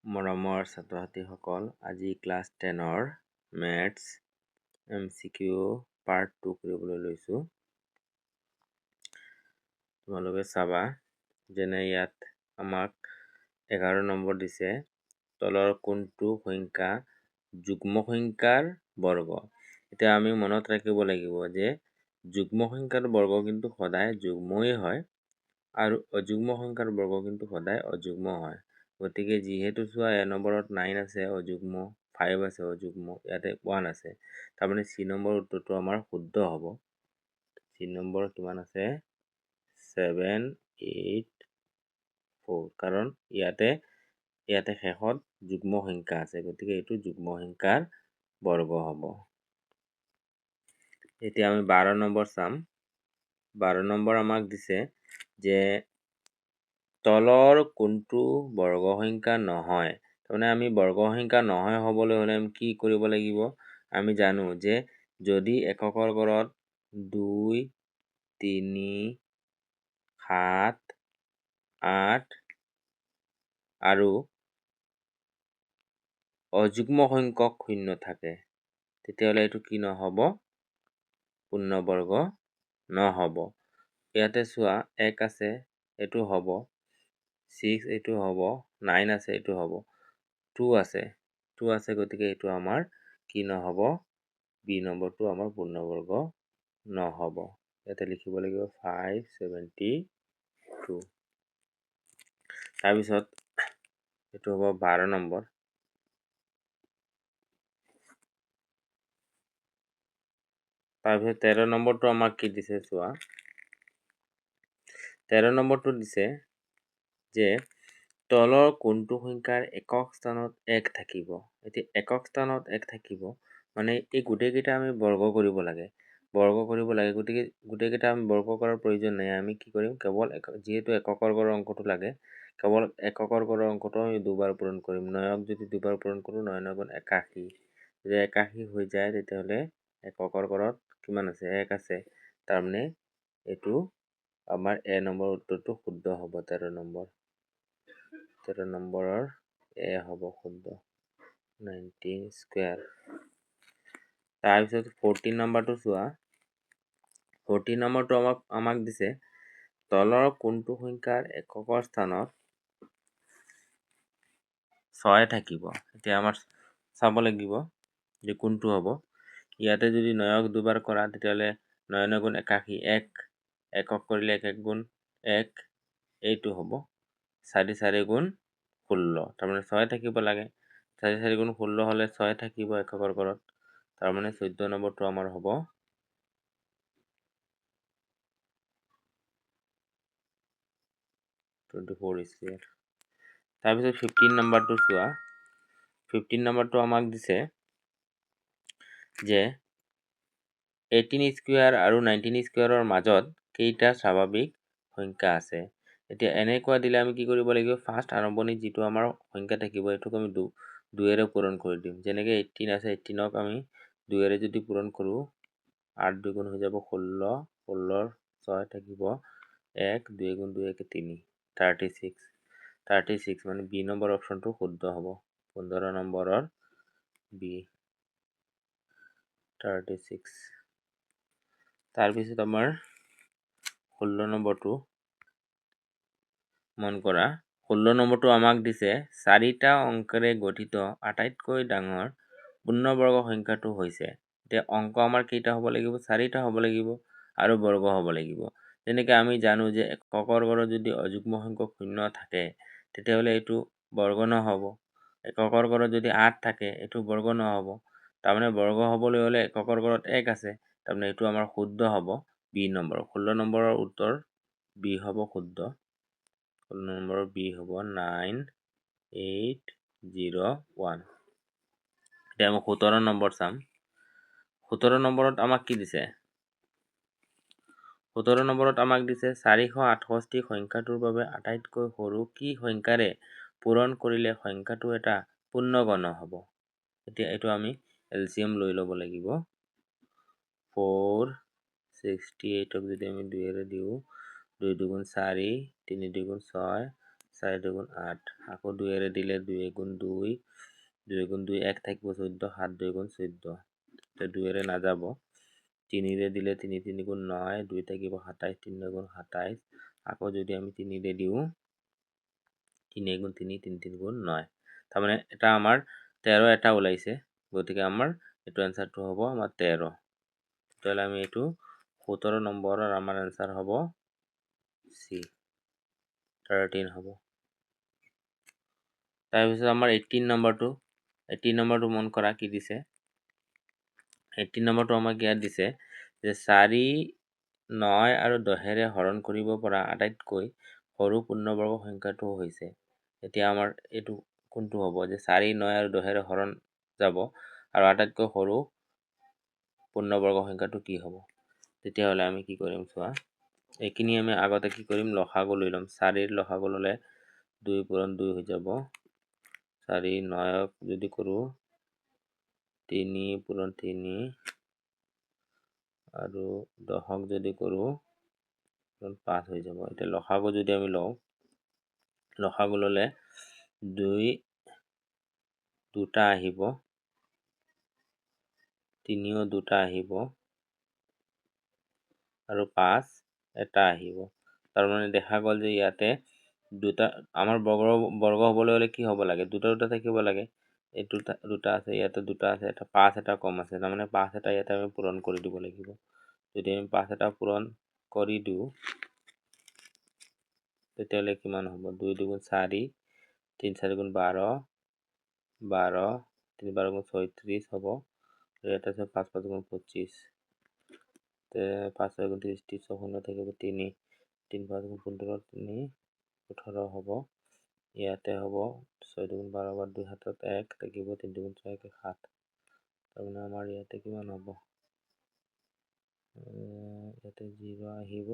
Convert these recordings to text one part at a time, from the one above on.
মৰমৰ ছাত্ৰ-ছাত্ৰীসকল, আজি ক্লাছ 10ৰ মেথছ MCQ part 2 কৰিবলৈ লৈছোঁ। তোমালোকে চাবা, যেনে ইয়াত আমাক 11 নম্বৰ দিছে, তলৰ কোনটো সংখ্যা যুগ্ম সংখ্যাৰ বৰ্গ। এতিয়া আমি মনত ৰাখিব লাগিব যে যুগ্ম সংখ্যাৰ বৰ্গ কিন্তু সদায় যুগ্মই হয় আৰু অযুগ্ম সংখ্যাৰ বৰ্গ কিন্তু সদায় অযুগ্ম হয়। গতিকে যিহেতু চোৱা, এ নম্বৰত 9 আছে অযুগ্ম, 5 আছে অযুগ্ম, ইয়াতে 1 আছে, তাৰমানে চি নম্বৰ উত্তৰটো আমাৰ শুদ্ধ হ'ব। চি নম্বৰ কিমান আছে? 7 8 4, কাৰণ ইয়াতে শেষত যুগ্ম সংখ্যা আছে, গতিকে এইটো যুগ্ম সংখ্যাৰ বৰ্গ হ'ব। এতিয়া আমি 12 নম্বৰ চাম। 12 নম্বৰ আমাক দিছে যে তলৰ কোনটো বৰ্গ সংখ্যা নহয়। তাৰমানে আমি বৰ্গ সংখ্যা নহয় হ'বলৈ হ'লে আমি কি কৰিব লাগিব? আমি জানো যে যদি এককৰ ঘৰত 2, 3, 7, 8 আৰু অযুগ্ম সংখ্যক শূন্য থাকে, তেতিয়াহ'লে এইটো কি নহ'ব? পূৰ্ণবৰ্গ নহ'ব। ইয়াতে চোৱা, 1 আছে, এইটো হ'ব, 6 এইটো হ'ব, 9 আছে, এইটো হ'ব, 2 আছে, 2 আছে, গতিকে এইটো আমাৰ কি নহ'ব? বি নম্বৰটো আমাৰ পূৰ্ণবৰ্গ নহ'ব। ইয়াতে লিখিব লাগিব 572। তাৰপিছত এইটো হ'ব 12 নম্বৰ। তাৰপিছত 13 নম্বৰটো আমাক কি দিছে চোৱা। 13 নম্বৰটো দিছে যে তলৰ কোনটো সংখ্যাৰ একক স্থানত 1 থাকিব। এতিয়া একক স্থানত 1 থাকিব মানে এই গোটেইকেইটা আমি বৰ্গ কৰিব লাগে, বৰ্গ কৰিব লাগে। গতিকে গোটেইকেইটা আমি বৰ্গ কৰাৰ প্ৰয়োজন নাই। আমি কি কৰিম? কেৱল যিহেতু এককৰ ঘৰৰ অংকটো লাগে, কেৱল এককৰ ঘৰৰ অংকটো আমি দুবাৰ পূৰণ কৰিম। 9ক যদি দুবাৰ পূৰণ কৰোঁ, 9 9 গুণ 81, যদি 81 হৈ যায় তেতিয়াহ'লে এককৰ ঘৰত কিমান আছে? 1 আছে। তাৰমানে এইটো আমাৰ এ নম্বৰ উত্তৰটো শুদ্ধ হ'ব। 13 নম্বৰ, 13 নম্বৰৰ এ হ'ব শুদ্ধ, 19 স্কুৱেৰ। তাৰপিছত 14 নম্বৰটো চোৱা। 14 নম্বৰটো আমাক দিছে তলৰ কোনটো সংখ্যাৰ এককৰ স্থানত 6 থাকিব। এতিয়া আমাৰ চাব লাগিব যে কোনটো হ'ব। ইয়াতে যদি 9ক দুবাৰ কৰা তেতিয়াহ'লে 9 9 গুণ 81, 1 একক কৰিলে 1 1 গুণ 1, এইটো হ'ব 4 4 গুণ 16, তাৰমানে 6 থাকিব লাগে। 4 4 গুণ 16 হ'লে 6 থাকিব এককৰ ঘৰত, তাৰমানে 14 নম্বৰটো আমাৰ হ'ব 24 স্কুৱেৰ। তাৰপিছত 15 নম্বৰটো চোৱা। 15 নম্বৰটো আমাক দিছে যে 18 স্কুৱেৰ আৰু 19 স্কুৱেৰৰ মাজত কেইটা স্বাভাৱিক সংখ্যা আছে। এতিয়া এনেকুৱা দিলে আমি কি কৰিব লাগিব? ফাৰ্ষ্ট আৰম্ভণিত যিটো আমাৰ সংখ্যা থাকিব এইটোক আমি 2ৰে পূৰণ কৰি দিম। যেনেকৈ 18 আছে, 18ক আমি 2ৰে যদি পূৰণ কৰোঁ, 8 2 গুণ হৈ যাব 16, 16ৰ 6 থাকিব 1, 2 গুণ 2 1 3, 36, 36 মানে বি নম্বৰ অপশ্যনটো শুদ্ধ হ'ব। 15 নম্বৰৰ বি 36। তাৰপিছত আমাৰ 16 নম্বৰটো মন কৰা। 16 নম্বৰটো আমাক দিছে 4টা অংকেৰে গঠিত আটাইতকৈ ডাঙৰ পূৰ্ণবৰ্গ সংখ্যাটো হৈছে। এতিয়া অংক আমাৰ কেইটা হ'ব লাগিব? 4টা হ'ব লাগিব আৰু বৰ্গ হ'ব লাগিব। যেনেকৈ আমি জানো যে এককৰ ঘৰত যদি অযুগ্ম সংখ্যক শূন্য থাকে তেতিয়াহ'লে এইটো বৰ্গ নহ'ব। এককৰ ঘৰত যদি 8 থাকে এইটো বৰ্গ নহ'ব। তাৰমানে বৰ্গ হ'বলৈ হ'লে এককৰ ঘৰত 1 আছে, তাৰমানে এইটো আমাৰ শুদ্ধ হ'ব বি নম্বৰ। 16 নম্বৰৰ উত্তৰ বি হ'ব শুদ্ধ। 16 নম্বৰৰ বি হ'ব 9 8 0 1। এতিয়া আমি 17 নম্বৰ চাম। 17 নম্বৰত আমাক কি দিছে? 17 নম্বৰত আমাক দিছে 468 সংখ্যাটোৰ বাবে আটাইতকৈ সৰু কি সংখ্যাৰে পূৰণ কৰিলে সংখ্যাটো এটা পূৰ্ণগণ হ'ব। এতিয়া এইটো আমি LCM লৈ ল'ব লাগিব। 468ক যদি আমি 2ৰে দিওঁ, 2 দুগুণ 4, 3 দুগুণ 6, চাৰি দুগুণ আঠ, আকৌ দুয়েৰে দিলে দুই গুণ দুই, দুই গুণ দুই এক থাকিব চৈধ্য, সাত দুই গুণ চৈধ্য। এতিয়া দুয়েৰে নাযাব, তিনিৰে দিলে তিনি তিনি গুণ নয়, দুই থাকিব সাতাইছ, তিনি গুণ সাতাইছ। আকৌ যদি আমি তিনিৰে দিওঁ, তিনি গুণ তিনি, তিনি তিনি গুণ নয়, তাৰমানে এটা আমাৰ তেৰ এটা ওলাইছে। গতিকে আমাৰ এইটো এনচাৰটো হ'ব আমাৰ তেৰ। তেতিয়াহ'লে আমি এইটো 17 নম্বৰৰ আমাৰ এনচাৰ হ'ব চি, 13 হ'ব। তাৰপিছত আমাৰ 18 নম্বৰটো, 18 নম্বৰটো মন কৰা কি দিছে। 18 নম্বৰটো আমাক ইয়াত দিছে যে 4, 9 আৰু 10-ৰে হৰণ কৰিব পৰা আটাইতকৈ সৰু পূৰ্ণবৰ্গ সংখ্যাটো হৈছে। এতিয়া আমাৰ এইটো কোনটো হ'ব যে 4, 9 আৰু 10-ৰে হৰণ যাব আৰু আটাইতকৈ সৰু পূৰ্ণবৰ্গ সংখ্যাটো কি হ'ব। তেতিয়াহ'লে আমি কি কৰিম চোৱা, এইখিনি আমি আগতে কি কৰিম, লসাগু লৈ ল'ম। 4-ৰ লসাগু ল'লে 2 পূৰণ 2 হৈ যাব। 4 9-ক যদি কৰোঁ 3 পূৰণ 3, আৰু 10-ক যদি কৰোঁ 5 হৈ যাব। এতিয়া লসাগু যদি আমি লওঁ, লসাগু ল'লে 2 দুটা আহিব, 3ও দুটা আহিব আৰু 5 এটা আহিব। তাৰমানে দেখা গ'ল যে ইয়াতে দুটা আমাৰ বৰ্গ হ'বলৈ হ'লে কি হ'ব লাগে, দুটা দুটা থাকিব লাগে। এই দুটা দুটা আছে, ইয়াতে দুটা আছে, এটা 5 এটা কম আছে, তাৰমানে 5 এটা ইয়াতে আমি পূৰণ কৰি দিব লাগিব। যদি আমি 5 এটা পূৰণ কৰি দিওঁ তেতিয়াহ'লে কিমান হ'ব, 2 দুগুণ 4, 3 4 গুণ 12, 12 3 12 গুণ 36 হ'ব। ইয়াতে আছে 5 5 গুণ 25, 5 6 গুণ 30, 30 শূন্য থাকিব 3, 3 5 গুণ 15, 3 18 হ'ব। ইয়াতে হ'ব 6 দুগুণ 12 বাৰ 2 হাতত 1 থাকিব, 3 দুগুণ 6 1 7। তাৰমানে আমাৰ ইয়াতে কিমান হ'ব, ইয়াতে 0 আহিব,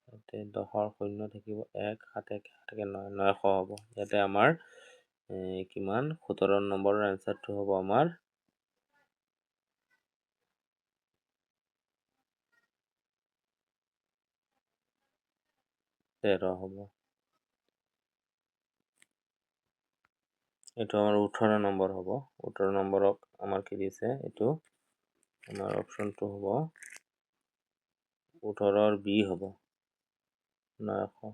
ইয়াতে 10-ৰ শূন্য থাকিব 1, 7 1 7 1 9, 900 হ'ব। ইয়াতে আমাৰ কিমান 17 নম্বৰৰ এনচাৰটো হ'ব আমাৰ 13 হ'ব। এইটো আমাৰ 18 নম্বৰ হ'ব। 18 নম্বৰক আমাৰ কি দিছে, এইটো আমাৰ অপশ্যনটো হ'ব 18-ৰ বি হ'ব 900।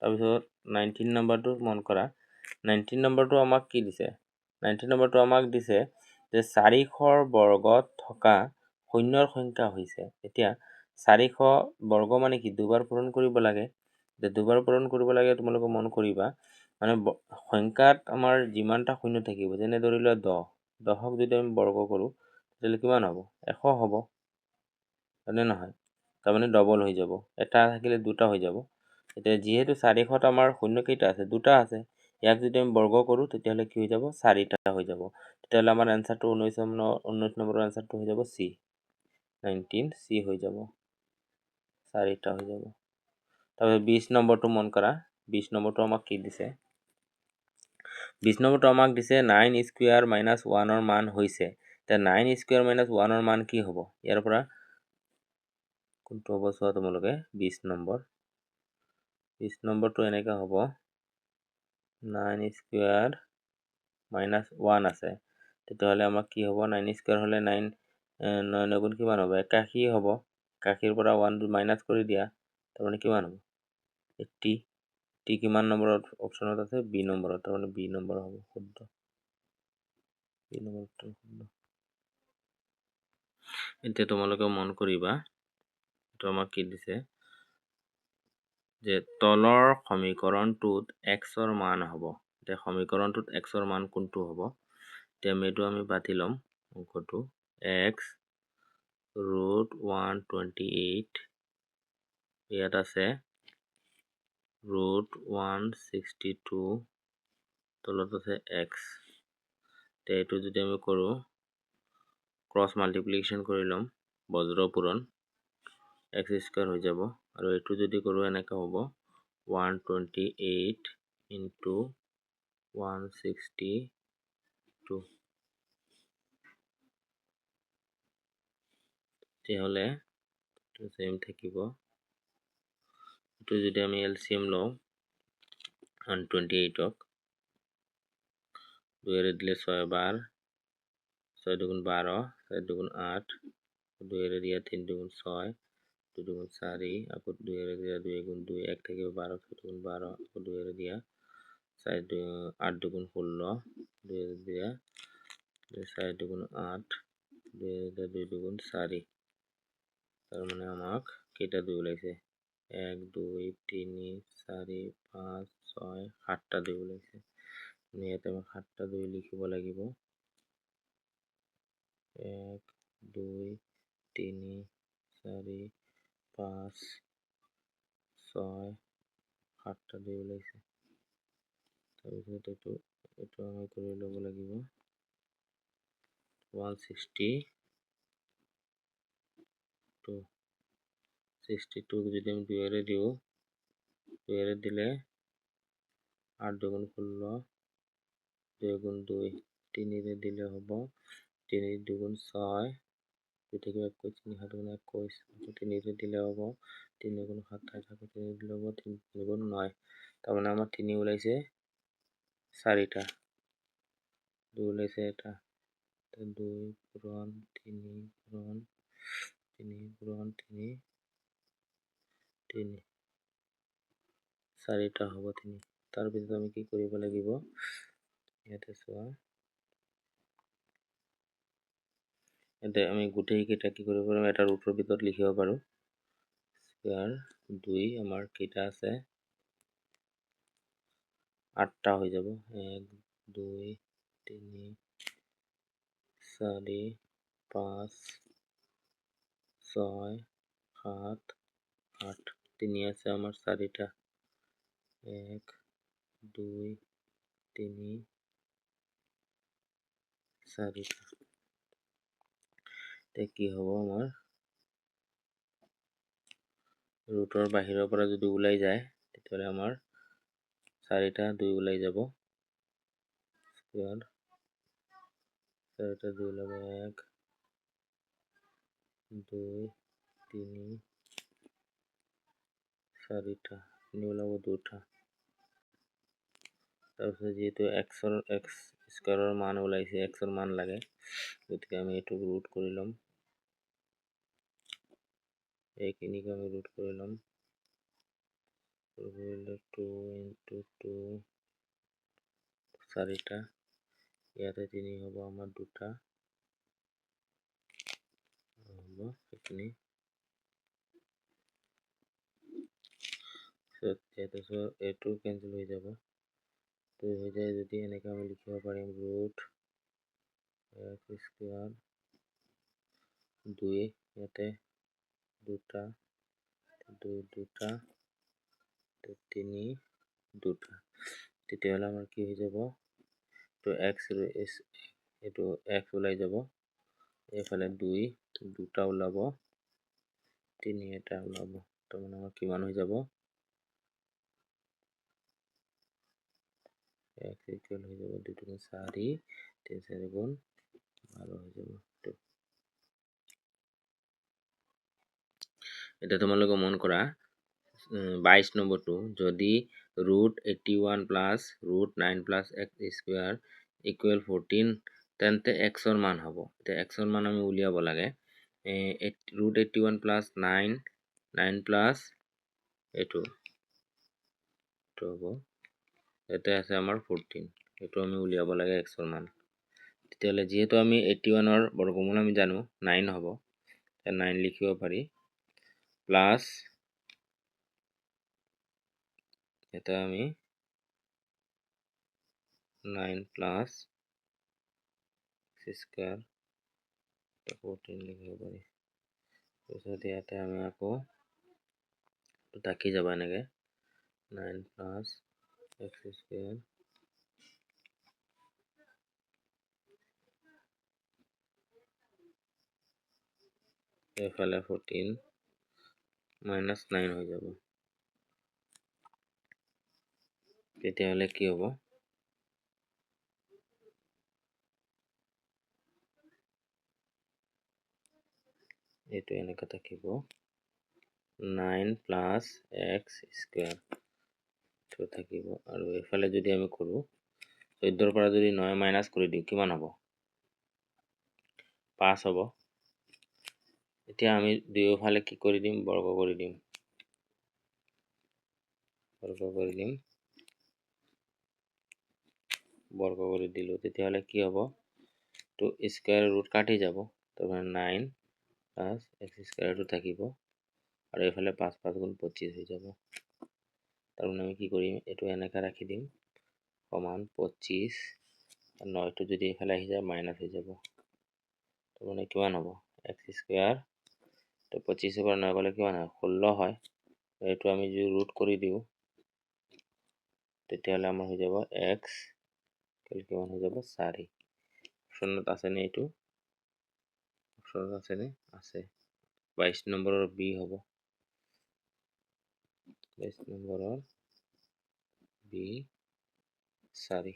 তাৰপিছত 19 নম্বৰটো মন কৰা। 19 নম্বৰটো আমাক কি দিছে, 19 নম্বৰটো আমাক দিছে যে 400 বৰ্গত থকা শূন্যৰ সংখ্যা হৈছে। এতিয়া 400 বৰ্গ মানে কি, দুবাৰ পূৰণ কৰিব লাগে। দুবাৰ পূৰণ কৰিব লাগে, তোমালোকে মন কৰিবা মানে সংখ্যাত আমাৰ যিমানটা শূন্য থাকিব, যেনে ধৰি লোৱা 10, 10-ক যদি আমি বৰ্গ কৰোঁ তেতিয়াহ'লে কিমান হ'ব, 100 হ'ব, হয়নে নহয়? তাৰমানে ডবল হৈ যাব, এটা থাকিলে দুটা হৈ যাব। এতিয়া যিহেতু 400-ত আমাৰ শূন্য কেইটা আছে, দুটা আছে, ইয়াক যদি আমি বৰ্গ কৰোঁ তেতিয়াহ'লে কি হৈ যাব, 4টা হৈ যাব। তেতিয়াহ'লে আমাৰ এনচাৰটো 19 নম্বৰৰ এনচাৰটো হৈ যাব চি, 19 চি হৈ যাব, 4টা হৈ যাব। তাৰপিছত 20 নম্বৰটো মন কৰা। 20 নম্বৰটো আমাক কি দিছে, 20 নম্বৰটো আমাক দিছে 9 স্কুৱেৰ মাইনাছ 1-ৰ মান হৈছে। এতিয়া 9 স্কুৱেৰ মাইনাছ 1-ৰ মান কি হ'ব, ইয়াৰ পৰা কোনটো হ'ব চোৱা তোমালোকে। 20 নম্বৰ, 20 নম্বৰটো এনেকৈ হ'ব, 9 স্কুৱেৰ মাইনাছ 1 আছে, তেতিয়াহ'লে আমাক কি হ'ব, 9 স্কুৱেৰ হ'লে 9 9 গুণ কিমান হ'ব, 81 হ'ব। 81-ৰ পৰা 1 মাইনাছ কৰি দিয়া, তাৰমানে কিমান হ'ব, 80। টি কিমান নম্বৰত অপশ্যনত আছে, বি নম্বৰত, তাৰমানে বি নম্বৰ হ'ব শুদ্ধ, বি নম্বৰটো শুদ্ধ। এতিয়া তোমালোকে মন কৰিবা, এইটো আমাক কি দিছে যে তলৰ সমীকৰণটোত এক্সৰ মান হ'ব। এতিয়া সমীকৰণটোত এক্সৰ মান কোনটো হ'ব, এতিয়া আমি এইটো আমি পাতি ল'ম অংকটো। এক্স ৰুট 128, ইয়াত আছে ৰুট 162, তলত আছে এক্স। এতিয়া এইটো যদি আমি কৰোঁ, ক্ৰছ মাল্টিপ্লিকেশ্যন কৰি ল'ম, বজ্ৰ পূৰণ, এক্স স্কুৱেৰ হৈ যাব। আৰু এইটো যদি কৰোঁ এনেকৈ হ'ব 128 ইনটু 162। তেতিয়াহ'লে ছেম থাকিব। এইটো যদি আমি এলচিএম লওঁ 128ক দুয়েৰে দিলে 6 বাৰ, 6 দুগুণ 12, 4 দুগুণ 8, দুয়েৰে দিয়া 3 দুগুণ 6, 2 দুগুণ 4, আকৌ দুয়েৰে দিয়া 2 গুণ 2, 1 থাকিব 12, 6 দুগুণ 12, আকৌ দুয়েৰে দিয়া 4 8 দুগুণ 16, দুয়েৰে দিয়া 4 দুগুণ 8, দুয়েৰে দিয়া 2 দুগুণ 4। তাৰমানে আমাক কেইটা 2 ওলাইছে? 1 2 3 4 5 6 7টা 2 ওলাইছে। ইয়াতে আমাক 7টা 2 লিখিব লাগিব। 1 2 3 4 5 6 7টা 2 ওলাইছে। তাৰপিছত এইটো আমি কৰি ল'ব লাগিব। 162, 62 যদি আমি দুয়েৰে দিওঁ, দুয়েৰে দিলে 8 দুগুণ 16, 2 গুণ 2, তিনিৰে দিলে হ'ব 3 দুগুণ 6, 2 থাকিব 21, 3 7 গুণ 21, আকৌ তিনিৰে দিলে হ'ব 3 গুণ 27, আকৌ তিনি দিলে হ'ব 3 গুণ 9। তাৰমানে আমাৰ 3 ওলাইছে 4টা, 2 ওলাইছে এটা। 2 পূৰণ 3 পূৰণ 3 পূৰণ 3 3, 4টা হ'ব 3। তাৰপিছত আমি কি কৰিব লাগিব? ইয়াতে চোৱা, ইয়াতে আমি গোটেইকেইটা কি কৰিব পাৰোঁ? এটা ৰুটৰ ভিতৰত লিখিব পাৰোঁ। স্কুৱাৰ 2 আমাৰ কেইটা আছে? 8টা হৈ যাব। 1 2 3 4 5 6 7 8, 3 আছে আমাৰ 4টা। 1 2 3 4টা। এতিয়া কি হ'ব? আমাৰ ৰুটৰ বাহিৰৰ পৰা যদি ওলাই যায় তেতিয়াহ'লে আমাৰ 4টা 2 ওলাই যাব। স্কুৱাৰ 4টা 2 ওলাব। 1 2 3 4টা, 3 ওলাব 2টা। তাৰপিছত যিহেতু এক্সৰ এক্স স্কুৱাৰৰ মান ওলাইছে, এক্সৰ মান লাগে, গতিকে আমি এইটো ৰুট কৰি ল'ম। এইখিনিকে আমি ৰুট কৰি ল'ম। কৰিলে 2 ইনটু 2 4টা, ইয়াতে 3 হ'ব আমাৰ 2টা হ'ব সেইখিনি। ইয়াতে এইটো কেঞ্চেল হৈ যাব, 2 হৈ যায়। যদি এনেকৈ আমি লিখিব পাৰিম ৰুট এক্স স্কুৱাৰ 2, ইয়াতে 2টা 2 2টা 3 2টা, তেতিয়াহ'লে আমাৰ কি হৈ যাব? তো এক্স এইটো এক্স ওলাই যাব, এইফালে 2 2টা ওলাব, 3 এটা ওলাব। তাৰমানে আমাৰ কিমান হৈ যাব? এক্স ইকুৱেল হৈ যাব 2 দুগুণ 4, 3 4 গুণ 12 হৈ যাব। এতিয়া তোমালোকে মন কৰা 22 নম্বৰটো, যদি root 81 plus root 9 plus x square equal 14, তেন্তে এক্সৰ মান হ'ব। এতিয়া এক্সৰ মান আমি উলিয়াব লাগে। ৰুট 81 প্লাছ 9, 9 প্লাছ এইটো হ'ব, ইয়াতে আছে আমাৰ 14, এইটো আমি উলিয়াব লাগে এক্সৰ মান। তেতিয়াহ'লে যিহেতু আমি 81ৰ বৰ্গমূল আমি জানো 9 হ'ব, 9 লিখিব পাৰি, প্লাছ এটা আমি 9 প্লাছ স্কুৱাৰ 14 লিখিব পাৰি। তাৰপিছত ইয়াতে আমি আকৌ থাকি যাব এনেকৈ 9 প্লাছ এক্স স্কুৱাৰ এইফালে 14 মাইনাছ 9 হৈ যাব। তেতিয়াহ'লে কি হ'ব? এইটো এনেকৈ থাকিব। নাইন প্লাছ এক্স স্কুৱেৰ এইটো থাকিব। আৰু এইফালে যদি আমি কৰোঁ, 14ৰ পৰা যদি 9 মাইনাছ কৰি দিওঁ কিমান হ'ব? 5 হ'ব। এতিয়া আমি দুয়োফালে কি কৰি দিম? বৰ্গ কৰি দিম, বৰ্গ কৰি দিম, বৰ্গ কৰি দিলোঁ। তেতিয়াহ'লে কি হ'ব? তো স্কুৱেৰ ৰুট কাটি যাব, তাৰমানে নাইন প্লাছ এক্স স্কুৱেৰটো থাকিব আৰু এইফালে 5 5 গুণ 25 হৈ যাব। তাৰমানে আমি কি কৰিম? এইটো এনেকৈ ৰাখি দিম, সমান 25, 9টো যদি এইফালে আহি যায় মাইনাছ হৈ যাব। তাৰমানে কিমান হ'ব? এক্স স্কুৱেৰ, তো 25ৰ পৰা 9 গ'লে কিমান হয়? 16 হয়। এইটো আমি যদি ৰুট কৰি দিওঁ তেতিয়াহ'লে আমাৰ হৈ যাব এক্স কিমান হৈ যাব? 4। অপশ্যনত আছেনে এইটো? অপশ্যনত আছেনে? আছে। 22 নম্বৰৰ বি হ'ব, 22 নম্বৰৰ বি 4।